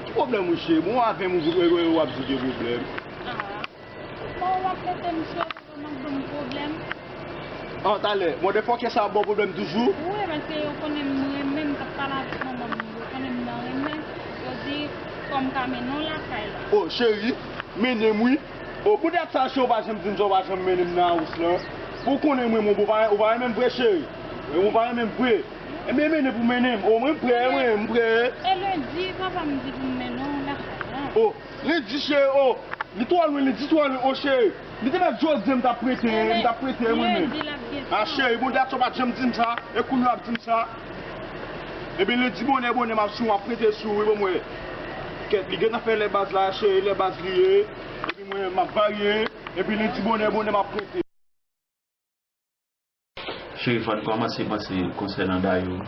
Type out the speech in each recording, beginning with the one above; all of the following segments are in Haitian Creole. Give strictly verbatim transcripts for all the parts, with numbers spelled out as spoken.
Ki pwoblèm ou cheri? Bon, avè m ou, ou, ou, ou ap di gen pwoblèm. Ah. Bon, w ap mete m sou rezo, m ap ban m pwoblèm. An, talè, mwen de fòkè sa ap ba w pwoblèm toujou? Wi, paske yo konnen m renmen, m t ap pale avèk manman m, yo konnen m nan renmen. Yo di fò m ka mennen w lakay la. O, cheri, mennen m wi. O, pou dat sa, cheri, ou pa janm di m sa, ou pa janm mennen m nan house lan. Pou w konnen m renmen w, ou pa, ou pa renmen m vre, cheri? Ou pa renmen m vre? Ebyen, mennen pou mennen m. O, mwen prè, mwen, m prè. E lendi, papa m di pou m mennen w lakay la. O, lendi, cheri, o. Li twò lwen, lendi twò lwen, o, cheri. Li te mèt jodi a, m t ap prete, m t ap prete, mwen menm. Lendi, l ap gen tan. A, cheri, bon, dat sa, ou pa t janm di m sa. E kounye a w ap di m sa. Ebyen, lendi, bonè, bonè, m ap sou, m ap prete sou, wi, bon, mwen. Kèt, li gentan fè lè baz la, cheri, lè baz li ye. Epi mwen, m ap varye. Epi lendi, bonè, bonè, m ap prete. Cheri, fò n kòmanse panse konsènan Dayou.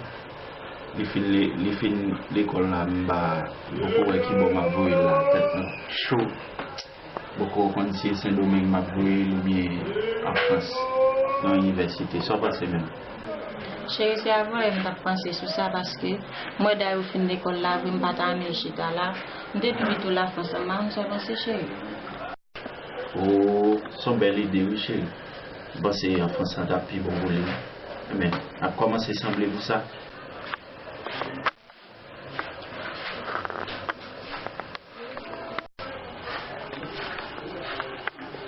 Li fin le-, li fin lekòl la, m pa, m poko wè ki bò m ap voye l la, tèt mwen cho. M poko konn si se Sendomeng m ap voye l oubyen an Frans, nan inivèsite. Sa w panse menm? Cheri, se avanyè m t ap panse sou sa, paske m wè Dayou fin lekòl la, vre m pa ta renmen l chita la. M te pi pito Lafrans anba m, sa w panse, cheri? O, se yon bèl ide wi, cheri. M panse an Frans lan t ap pi bon pou li. Men, n ap kòmanse sanble pou sa.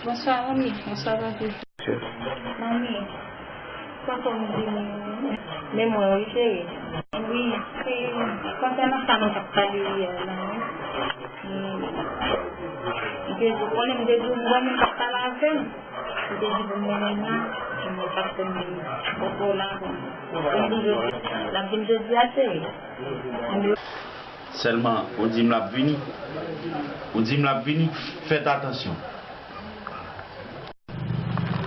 Bonswa, manmi. Bonswa, papi. Manmi, papa m vini. Men mwen, wi, cheri. Wi, se konsènan sa nou t ap pale yè la, wi. M te di, konnen m te di w, mwen menm t ap pale avè m. M te di pou m mennen l la, men paske m poko la, bon. Pou m di jodi, l ap vin jodi a, cheri. Sèlman, ou di m l ap vini. Ou di m l ap vini, fèt atansyon.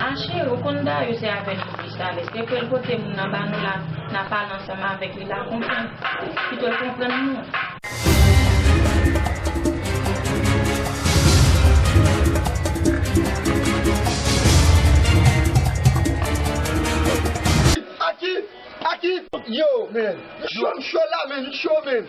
A cheri, ou konn Dayou se avè nou plis alèz. Te kwè l pote moun anba nou la, n a pale ansanm avèk li la, konprann. Pito l konprann nou. Aki, Aki, yo, men. M cho, m cho la, men, m cho, men.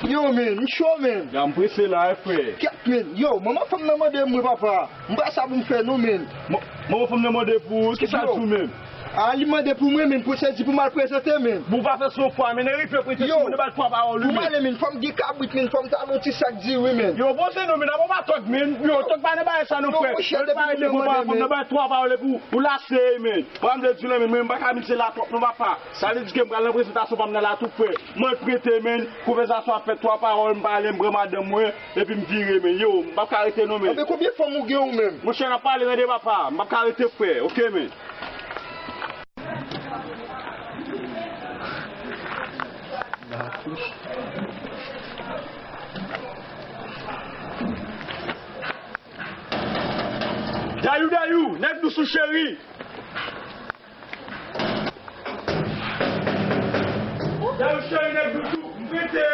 Yo, men, m cho, men. Ya, m prese la, wi, frè. Kèt, men. Yo, manman fanm nan mande m, wi, papa. M pa sa pou m fè, non, men. Manman fanm nan mande pou ou, kisa l di w menm? A, li mande pou mwen, men, pou se di pou m al prezante, men. Bon, pa fè son fwa, men, Eric fè prete sou mwen, ba l twa pawòl, wi, men. Pou m ale, men, fò m gen kabrit, men, fò m ta nan ti sak di, wi, men. Yo, bon, se nou, men, nan pa tòg, men. Yo, tòg pa nan bagay sa, non, frè. Yo pa rete pou manman fanm nan, ba l twa pawòl, epi ou lase, men. Papa m te di w la, men, mwen, m pa ka mize la twòp, non, papa. Sa vle di ke m pral nan prezantasyon pa m nan la tou prè. Mwen prete, men, konvèsasyon ap fèt, twa pawòl, m pale, m pran madanm mwen, epi m vire, men. Yo, m p ap ka rete non, men. Anben, konbyen fanm ou gen ou menm? Monchè, n ap pale tande papa, m p ap ka rete frè, oke, men. Dayou, Dayou, nèg dous ou cheri. Dayou cheri, nèg dous ou, m prete.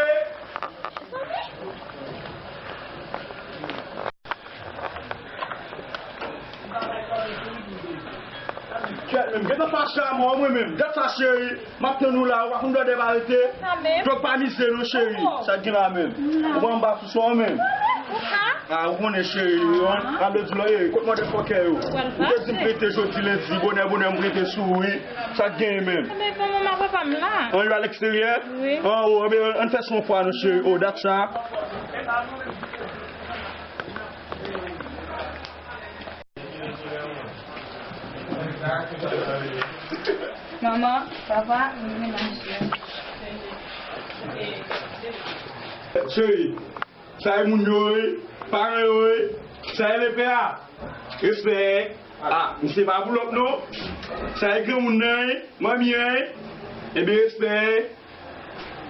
Kèt, men m gentan fache a mò, mwen menm. Gad sa, cheri. M ap tann ou la, ou pa konn blòdè pa rete. Sa menm? Twòp pa mize non, cheri. Sa k gen la menm? Ou pran anba sou sa w menm. Ou ka? A, ou konnen, cheri, wi, wi. M ap di w la, e, kot mòdèfòkè yo? Ou te di m prete jodi lendi, bonè, bonè, m prete sou ou, wi. Sa k genyen menm? Anben, bon, manman, papa m la. An, yo alèksteryè? Wi. An, o, anben, ann fè sa yon fwa non, cheri. O, dat sa. Manman, papa, m renmen mache. Cheri, sa e moun yo ye, paran yo ye, sa e lepè a. Respè. A, misye pa boulòp non. Sa e granmoun nan ye, manmi an ye. Ebyen, respè.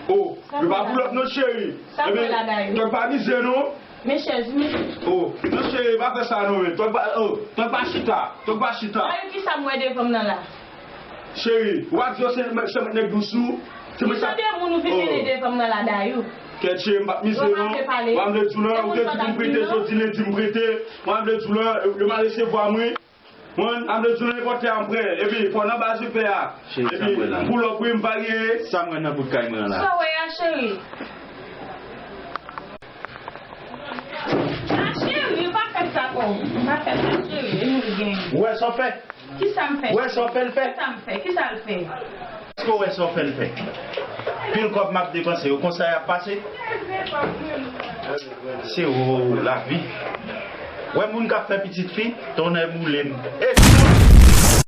O, yo pa boulòp non, cheri. Ebyen, tòg pa mize non. Men chèz, men. O, non, cheri, pa fè sa non, men. Tòg pa, o, tòg pa chita. Tòg pa chita. Dayou, kisa m wè devan m nan la? Cheri, ou pa di yo se, se nèg dous ou? Se mwen sa. Ki jan de moun ou vin mennen devan m nan la, Dayou? Kèt, cheri, m p ap mize non. Mwen vle di w lan, ou te di pou m prete jodi lendi, m prete. Mwen vle di w lan, yo pa resevwa mwen. Mwen, m ap di w nan nenpòt lè a m prè. Epi, fò nan baz lepè a. Epi, m pull up wi, m varye. Sa m wè nan bout kay mwen an la? Sa w wè a, cheri? Cheri, e nou gen. Ou wè sa w fè? Kisa m fè? Ou wè sa w fè l fè? Kisa m fè? Kisa l fè? Èske w wè sa w fè l fè? Pil kòb m ap depanse yo, konsa y ap pase? Se ou lavi. Wè moun k ap fè pitit fi, tonnè boule m. E